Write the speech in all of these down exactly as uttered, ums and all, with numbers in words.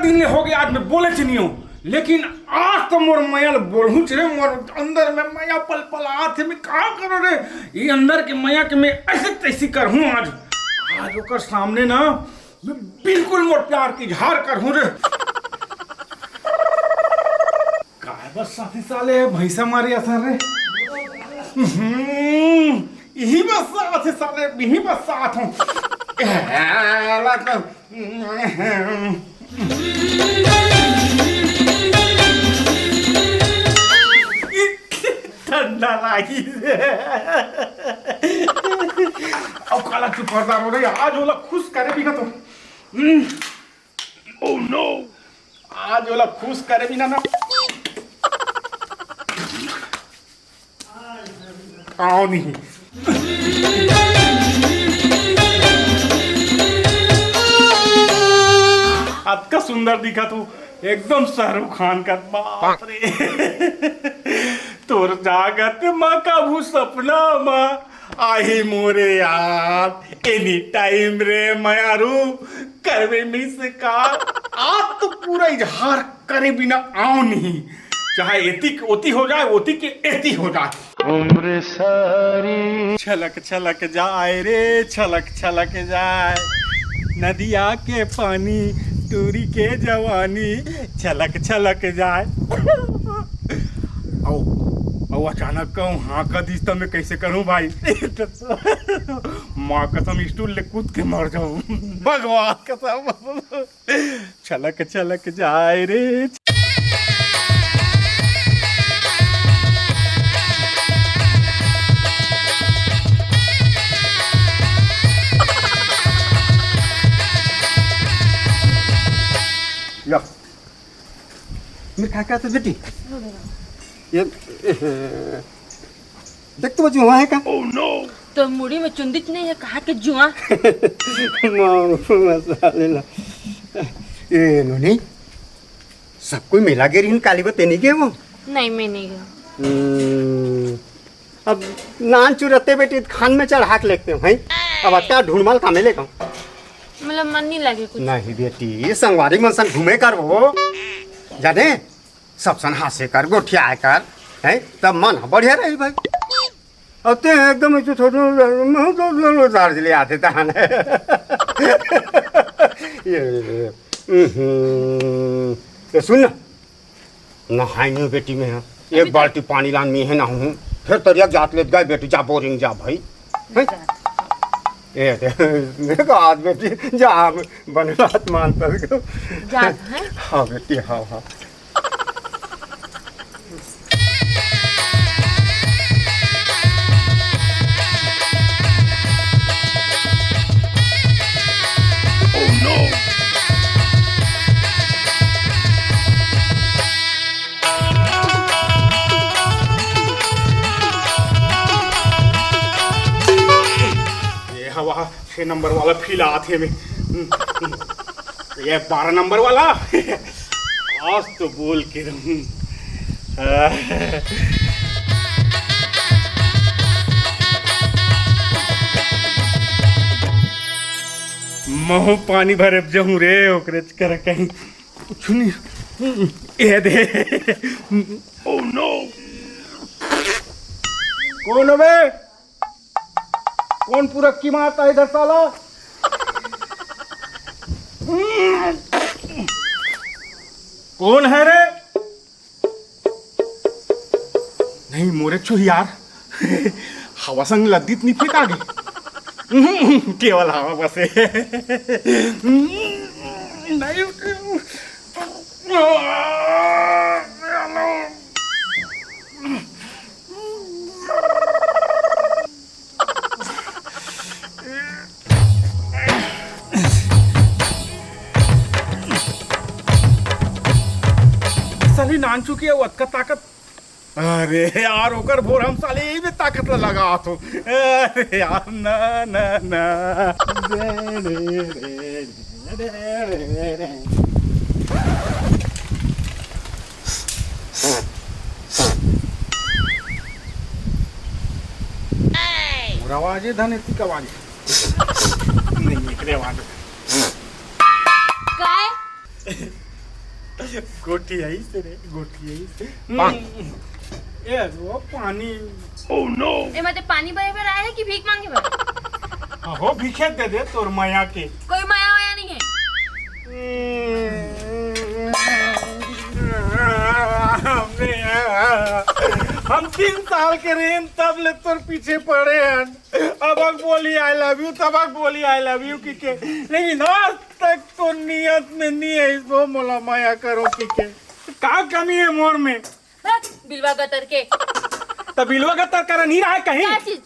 दिन ले हो गया, आज मैं बोले च नहीं हूँ, लेकिन आज तो मोर मया ल बोलहूँ रे। मोर अंदर में मया पल पल आत हे, मैं का करूँ रे? ये अंदर के मया के मैं ऐसे तैसी करहूँ आज। आज ओकर सामने ना मैं बिल्कुल मोर प्यार के इजहार करहूँ रे। काय बस साथी साले भैंसा मारे असर रे। हम्म, यही बस साथ है साले, यही बस साथ हूँ। ठंडा लागी। अब काला चुप कर दा रे, आज ओला खुश करे बिना तो। हम्म। Oh no! आज ओला खुश करे बिना ना आओ नहीं। अतका सुंदर दिखा तू, एकदम शाहरुख खान का। बाप रे। तोर जागत मा कभू सपना मा आही मोरे यार, एनी टाइम रे मयारू, करबे मिस का। आज तो पूरा इजहार करे बिना आओ नहीं, चाहे एती के ओती हो जाए, ओती के एती हो जाए। उम्र सारी छलक छलक जाए रे, छलक छलक जाए, नदिया के पानी टूरी के जवानी छलक छलक जाए। आओ, आओ, अचानक कहूँ हाँ कर दिस, त मैं कैसे करूँ भाई? माँ कसम, स्टूल ले कूद के मर जाऊँ। भगवान कसम। छलक छलक जाए रे। या। मैं खा के आता बेटी। ये, देख तो बच्चू, वहाँ है का? तो मुड़ी में चुंदीच नहीं है, कहाँ के जुआ? माँ, मसाले ला। ए, नोनी, सब कोई मेला गे रहिन, काली बा ते नहीं गे वो? नहीं, मैं नहीं गया। हम्म, अब नान चुरते बेटी खान में चढ़ा के लेते हैं। अब अतका ढूंढ माल का मिले का? मतलब मन नहीं लगे कुछ। नहीं बेटी, ये संगवारी मन संग घूमे कर वो, जाने, सब सन हंसे कर, गोठियाए कर, हैं? तब मन बढ़िया रही भाई। अब ते एकदम ऐसे थोड़ा, मैं तो लो, लो, दार्जिलिंग आते तहन। ये, ये, ये, हम्म, ये सुन ना, नहाए नहीं बेटी में, हाँ। एक बाल्टी पानी लान में है ना हूँ, फिर तरिया जात लेत गए बेटी, जा बोरिंग जा भाई। हैं? ए, दे, मेरे को आज बेटी, जा, बने बात मान पर। जात हैं? हाँ बेटी, हाँ, हाँ। ये हवा छह नंबर वाला फील आत हे में। ये बारह नंबर वाला। आज तो बोल के रहूं। महू पानी भरे जहूं रे, ओकरे कर कहीं कुछ नहीं। ए दे। Oh no! कौन हवे? कौन पूरा की मारता है इधर साला? कौन है रे? नहीं मोरे छो यार, हवा संग लद्दित नहीं फेंका गे। केवल हवा बसे। नहीं। साली नानचू के अउ अतका ताकत। अरे यार, ओकर भोर हम साले यही में ताकत ला लगात हो। अरे यार, ना, ना, ना। मोर आवाज है, धन इतनी आवाज है। नहीं, एकरे आवाज है। काय? गोठियाइस रे, गोठियाइस। ए, वो पानी। एमा ते पानी भरे बर आए हे कि भीख मांगे बर? अहो, भीखे दे दे तोर मया के। कोई मया वया नहीं है। हम तीन साल के रहेन तब ले तोर पीछे पड़े हन। अबक बोली "I love you", तबक बोली "I love you" किके, लेकिन आज तक तो नियत में नहीं है इसको मोला मया करो किके। का कमी है मोर में? हट, बिलवा गतर के। त बिलवा गतर करा नहीं रहा कहीं? का चीज?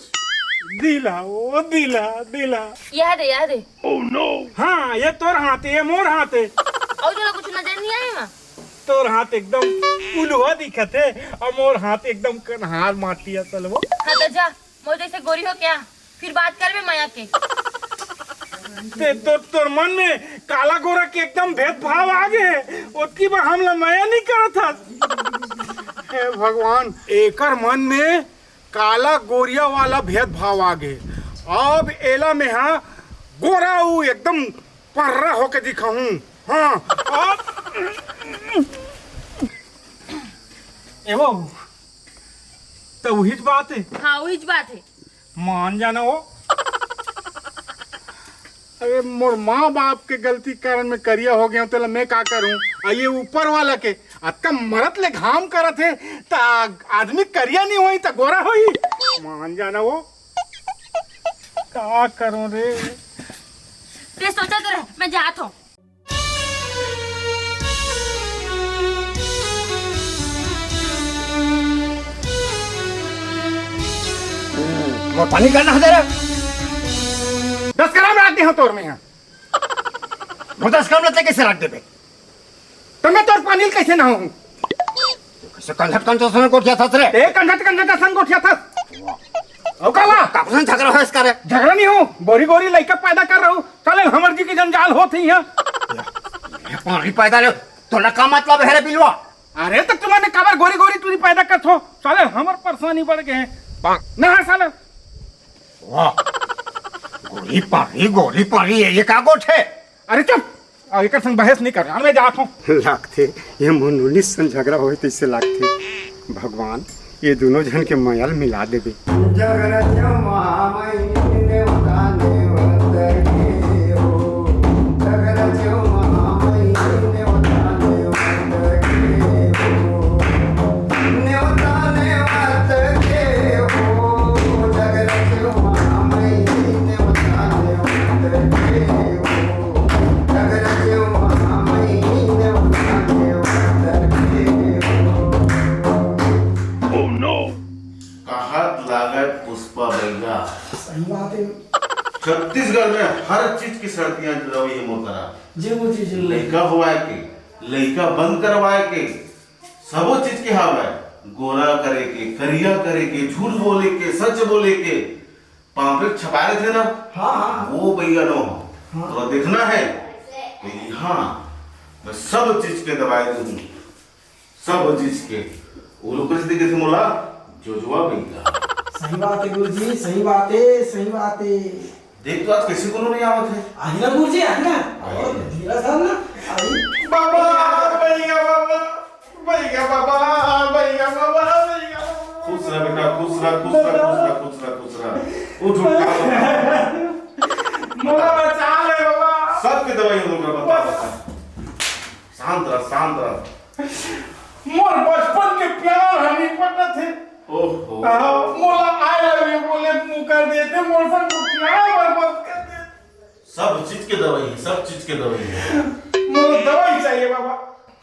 दिला, ओ दिला, दिला। यह दे, यह दे। हाँ, ये तोर हाथ है, ये मोर हाथ है। अउ तोला कुछ नजर नहीं आए मा? तोर हाथ एकदम पुलुहा दिखत है, अउ मोर हाथ एकदम कन्हार माटी असल वो। हाँ, त जा, मोर जैसे गोरी हो क्या? फिर बात करबे मया के। ते तो तोर मन में काला गोरा के एकदम भेदभाव आ गे, ओतकी बर हमला मया नहीं करत हस। हे भगवान, एकर मन में काला गोरिया वाला भेदभाव आ गे। अब एला मेहा गोरा उ एकदम पर्रा होके दिखाहूं। हाँ, अब ए वो, त उहीच बात है। हाँ, उहीच बात है। मान जाना वो। अरे, मोर माँ बाप के गलती के कारण मैं करिया हो गया हूँ, तेला मैं का करूँ? आ, ये ऊपर वाला के अतका मरत ले घाम करत है, त आदमी करिया नहीं होई, त गोरा होई। मान जाना वो। का करूँ रे? ते सोचा तो रह, मैं जात हूँ। मोर पानी करना है तेरा। दस ग्राम रख दे हो तोर में यहाँ। मोर दस ग्राम लेते कैसे रख देबे? तो मैं तोर पानी कैसे ना हूँ? कैसे कंझट कंझट सन गोठिया था रे? ए, कंझट कंझट सन गोठिया था। अउ का हुआ? काकुसन झगड़ा हो इसका रे? झगड़ा नहीं हो, गोरी गोरी लइका पैदा कर रहा हूँ। साले हमर जी के जंजाल होत ही है। ये पानी पैदा ले, तोला का मतलब है रे बिलवा? अरे तो तुमने काबर गोरी गोरी टूरी पैदा करत हो? साले हमर परेशानी बढ़ गए हैं। ना है साले। वाह, गोरी पारी, गोरी पारी, ये, ये का गोठ है? अरे चुप, अब एकर संग बहस नहीं कर रहा, मैं जात हूँ। लागथे, ये मनोनी सन झगड़ा होए तैसे लागथे। भगवान, ये दोनों झन के मयल मिला देबे। जगरत महामहिम देवता नेवत के हो। जगरत महामहिम देवता नेवत के हो। नेवता नेवत के हो। जगरत महामहिम देवता नेवत के हो। जगरत महामहिम देवता नेवत के हो। Oh no! कहत लागत पुष्पा बइगा। सही बात है। छत्तीसगढ़ में हर चीज की शर्तियां जुड़ा हुई है मोर करा। जी, वो चीज लइका होवाए के, लइका बंद करवाए के, सबो चीज के हावय। गोरा करे के, करिया करे के, झूठ बोले के, सच बोले के, pamphlet छपाए थे ना, हाँ, हाँ। वो बइगा नो। हाँ। तो देखना है, तो यहाँ मैं सब चीज के दवाई दूँ। सब चीज के। वो लोग कैसे देखे थे मोला? जोजवा बइगा। सही बात है गुरुजी, सही बात है, सही बात है। देख तो आज किसी को नहीं आवत है। आही ना गुरुजी, आही ना। आही। और धीरा सा ना, आही। बाबा, बइगा बाबा, बइगा बाबा, बइगा बाबा, बइगा। खुश रह बेटा, खुश रह, खुश रह, खुश रह, खुश रह, खुश रह। उठ, उठ, उठ। मोला बचा ले बाबा। सबके दवाई हम लोग बता, बता। शांत रह, शांत रह। मोर बचपन के प्यार ह नहीं पटत हे। ओहो। हाँ, मोला I love you बोले मुँह कर देते, मोर संग प्यार बर्बाद कर देते। सब चीज के दवाई है, सब चीज के दवाई है। मोला दवाई चाहिए बाबा।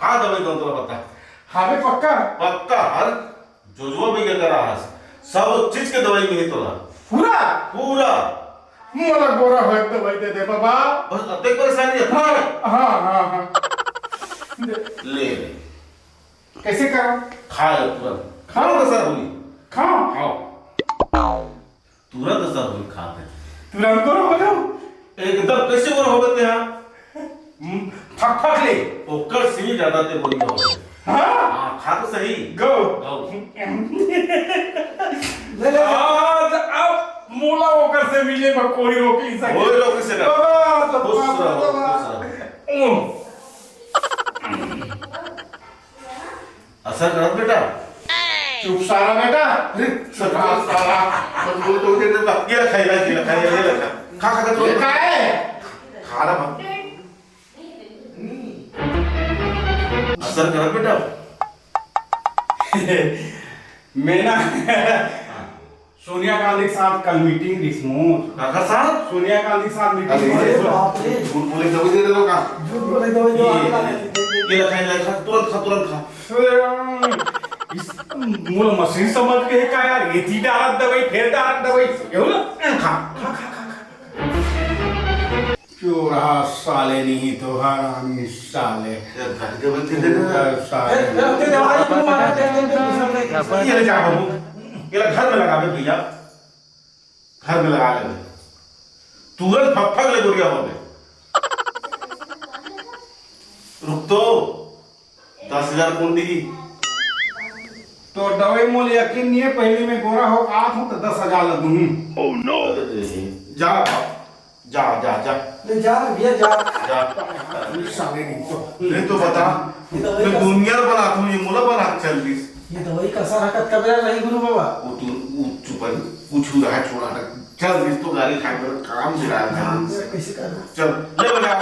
हाँ, दवाई दो तोला बता। हाँ, मैं पक्का। पक्का, हर जोजवा भी के करा हस। सब चीज के दवाई मिली तोला। पूरा? पूरा। मोला गोरा होए के दवाई दे दे बाबा। बस अब देख परेशानी है। हाँ, हाँ, हाँ, हाँ। ले, ले। कैसे करा? खा ले तुरंत। खा। तुरंत असर होई। खा। खाओ। तुरंत असर होई खाते। तुरंत गोरा हो जाओ। एकदम कैसे गोरा हो गए थे यहाँ? हम्म, फक फक ले। ओकर से भी ज्यादा ते गोरी हो गए। हाँ? हाँ, खा तो सही। गो। गो। ले, ले, ले। आज अब मोला ओकर से मिले में कोई रोक नहीं सके। कोई रोक नहीं सके। बाबा, तो खुश बाबा, रहो, बाबा। खुश रहो। उम। असर करत बेटा। चुप सारा बेटा। अरे, सरकार सारा। मत बोल तो दे देता। ये रखा, ये रखा, ये रखा, ये रखा। खा, खा, खा, ये खा। का है? खा ना मत। असर करत बेटा। मैं ना सोनिया गांधी के साथ कल मीटिंग रिस मोर। काकर साथ? सोनिया गांधी के साथ मीटिंग अरे रिस मोर। बाप रे। झूठ बोले दवाई दे दे का? झूठ बोले दवाई दे ये, दे। ये रखा, ये रखा, तुरंत खा, तुरंत खा। इस मोला मशीन समझ के है का यार? ये ती डालत दवाई, फिर डालत दवाई। ये होला? खा, खा, खा, खा, खा। चोरहा साले नहीं तो हरामी साले। ये घर के बंद कर देना। चोरहा साले। ए, ए, ते दवाई क्यों मारा? ते, ते, ते, दूसरा नहीं। ये ले जा बाबू, ये ले घर में लगावे भैया, घर में लगा ले। तुरंत फक फक ले गोरिया हो गए। रुक तो, दस हजार कौन दी? तो दवाई मोल यकीन नहीं है, पहले मैं गोरा हो आत हूँ तो दस हजार ला दूँ। जा, जा, जा, जा। ले जा भैया, जा। जा। साले नहीं तो। नहीं तो बता, ये दवाई मैं का दुनिया बनाता हूँ, ये मोला बना के चल दिस। ये दवाई का सारा कब तक नहीं गुरु बाबा? वो तू, वो चुप रह, कुछ रहा छोड़ा ना। चल दिस तो गाड़ी खाए पर काम से रहा है। हाँ, मैं कैसे करूँ? चल, ले बजा।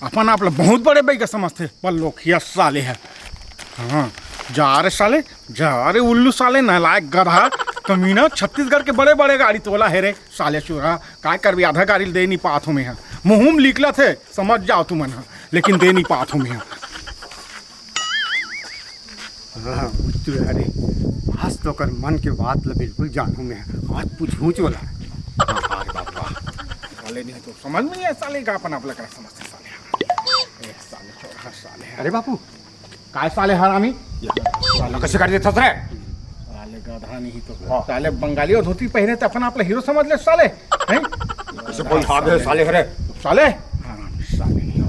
अपन आप ला बहुत बड़े बइगा समझथे, पर लोखिया साले है। हाँ, जा रे साले, जा रे उल्लू साले, नालायक गधा, कमीना, छत्तीसगढ़ के बड़े बड़े गाड़ी तोला है रे साले चोरहा। काय करबे, आधा गाड़ी दे नहीं पात हूँ मैं हा। मुँह में निकलत हे, समझ जाओ तुमन हा, लेकिन दे नहीं पात हूँ मैं हा। हाँ, उठ्ठू, अरे, आज तो ओकर मन के बात ल बिल्कुल जानहूँ मैं। आज पूछहूँ चोला। हाँ, अरे बाप रे। साले नहीं तो समझ में नहीं आए, साले का अपन आप लगा समझते साले। ए, साले चोरहा साले। अरे बापू, काय साले हरामी? साले कैसे कर देता रे? साले गधा नहीं तो। हाँ। साले बंगाली और धोती पहने तो अपन आप ला हीरो समझ ले साले। हैं? कैसे कोई हाथ है साले हरे? साले? हरामी साले नहीं हो।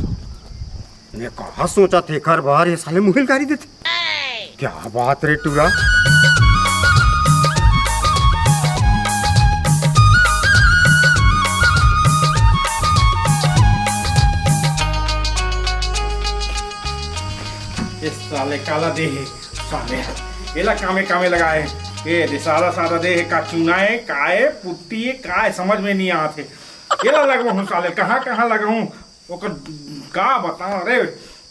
मैं कहा सोचा थे घर बाहर ये साले मुहिल गाड़ी देते। क्या बात रे टूरा। ये साले काला दे है, साले एला कामे कामे लगाए। ये दे सादा सादा दे है, का चुना है, का है, पुट्टी है, का है, समझ में नहीं आते। एला लगवा हूँ साले, कहाँ कहाँ लगाऊँ? ओकर का बताओ रे,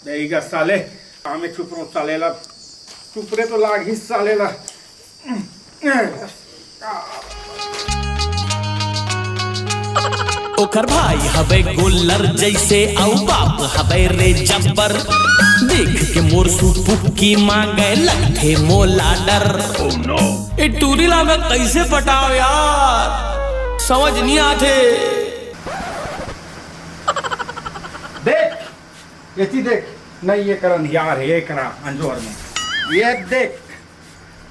देगा साले। हमें चुप रहो साले ला, चुप रे तो लाग ही साले ला। ओकर भाई हवे गोल्लर जैसे, अउ बाप हवे रे जब्बर। देख के मोर सुपुकी मांगे लगथे मोला डर। ए टूरी ला मैं कैसे पटाओ यार, समझ नहीं आते। देख, एती देख, नहीं ये करन यार, ये करा अंजोर में। ये देख,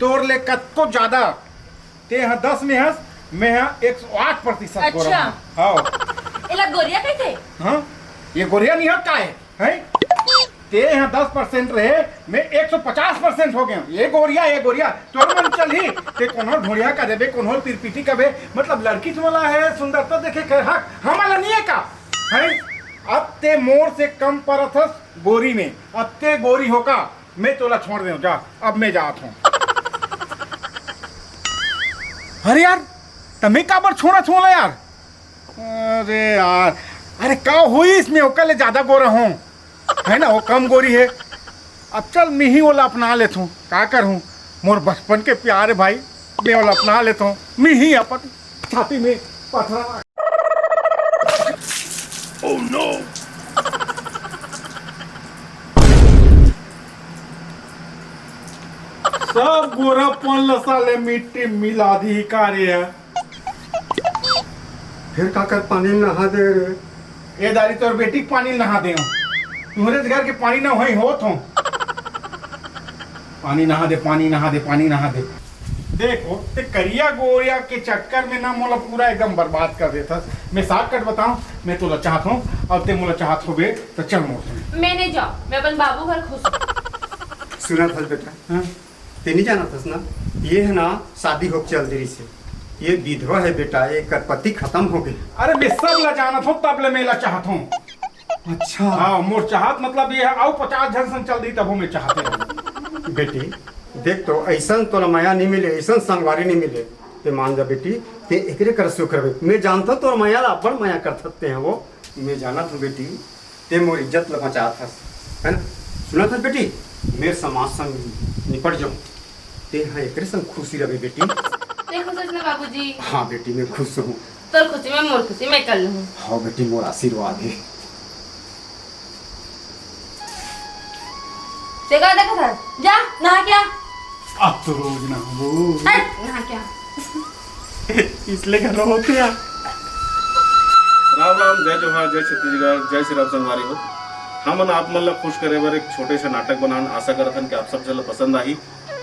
तोर ले कतको ज्यादा, ते हा दस में हस, मैं हा एक सौ आठ प्रतिशत गोरा अच्छा। हूँ। हाँ। एला गोरिया कहिथे? हाँ, ये गोरिया नहीं हो का है, हैं? ते हा दस परसेंट रहे, मैं एक सौ पचास परसेंट हो गया। ये गोरिया, ये गोरिया, तोर मन चलही, ते कोनो ढोड़िया का देबे, कोनो पिरपिटी का बे, मतलब लड़की तुम्हारा है, सुंदरता देखे के हक, हमारा नहीं है का? हैं? अब ते मोर से कम परत हस गोरी में, अब ते गोरी हो का? मैं तोला छोड़ देव, जा, अब मैं जात हूँ। अरे यार, त मैं काबर छोड़त हूँ ला यार? अरे यार, अरे का होइस, मैं ओकर ले ज्यादा गोरा हूँ, है ना, वो कम गोरी है। अब चल, मैं ही ओला अपना लेत हूँ, का करहूँ, मोर बचपन के प्यार है भाई, मैं ओला अपना लेत हूँ, मैं ही अपन छाती में पथरा। Oh no! सब गोरापन ल साले मिट्टी मिला दी ही का रे है। फिर काकर पानी नहा दे रे? ए दारी तोर बेटी के पानी नहा दे। तुम्हरे घर के पानी ना होई होत हो। पानी नहा दे, पानी नहा दे, पानी नहा दे। देखो, ते करिया गोरिया के चक्कर में ना मोला पूरा एकदम बर्बाद कर देथस। मैं शॉर्टकट बताऊं, मैं तोला चाहत हूं, अब ते मोला चाहत होबे, त चल मोर संग। मैं नहीं जाऊं, मैं अपन बाबू घर खुश हूं। सुनत हस बेटा, हाँ? ते नहीं जानत हस ना, ये है ना शादी होके चल दे रही से। ये विधवा है बेटा, एकर पति खत्म हो गए। अरे मैं सब ला जानत हूं, तब ले मैं ला चाहत हूं। अच्छा। हाँ, मोर चाहत मतलब ये हे, अउ पचास झन संग चल दी तभो मैं चाहते रहूँ। बेटी, देख तो, अइसन तोला मया नहीं मिले, अइसन संगवारी नहीं मिले। ते मान जा बेटी, ते एकरे कर सुख रहे। मैं जानता हूँ तोर मया ला, अब्बड़ मया करथस ते हे वो। मैं जानत हूँ बेटी, ते मोर इज्जत ला बचात हस, है ना? सुनत हस बेटी, मेर समाज संग निपट जाऊँ। ते हाँ एकरे संग खुशी रहे बेटी। ते खुश हस ना बाबूजी? हाँ बेटी, मैं खुश हूँ। तोर खुशी में मोर खुशी मैं कर लूँ। हाँ बेटी, मोर आशीर्वाद हे। ते का देखत हस? जा, नहा के आ। अब तो रोज नहाबो। हट, नहा के आ। इसलिए घर होते हैं। राम राम, जय जोहार, जय छत्तीसगढ़, जय श्री राम संगवारी हो। हमन आप मन ला खुश करे बर एक छोटे से नाटक बनान, आशा करत हन कि आप सब झन ला पसंद आही।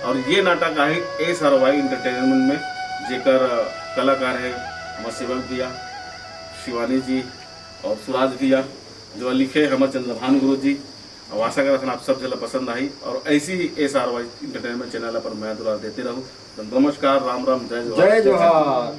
और ये नाटक आहे एस आर वाई एंटरटेनमेंट में, जेकर, अ, कलाकार हे हमर सेवक भैया, शिवानी जी और सुराज भैया, जो लिखे हमर चंद्रभान गुरु जी। और आशा करत हन आप सब झन ला पसंद आही और ऐसी ही S R Y entertainment channel पर मया दुलार देते रहू। तो नमस्कार, राम राम, जय जोहार। जय जोहार।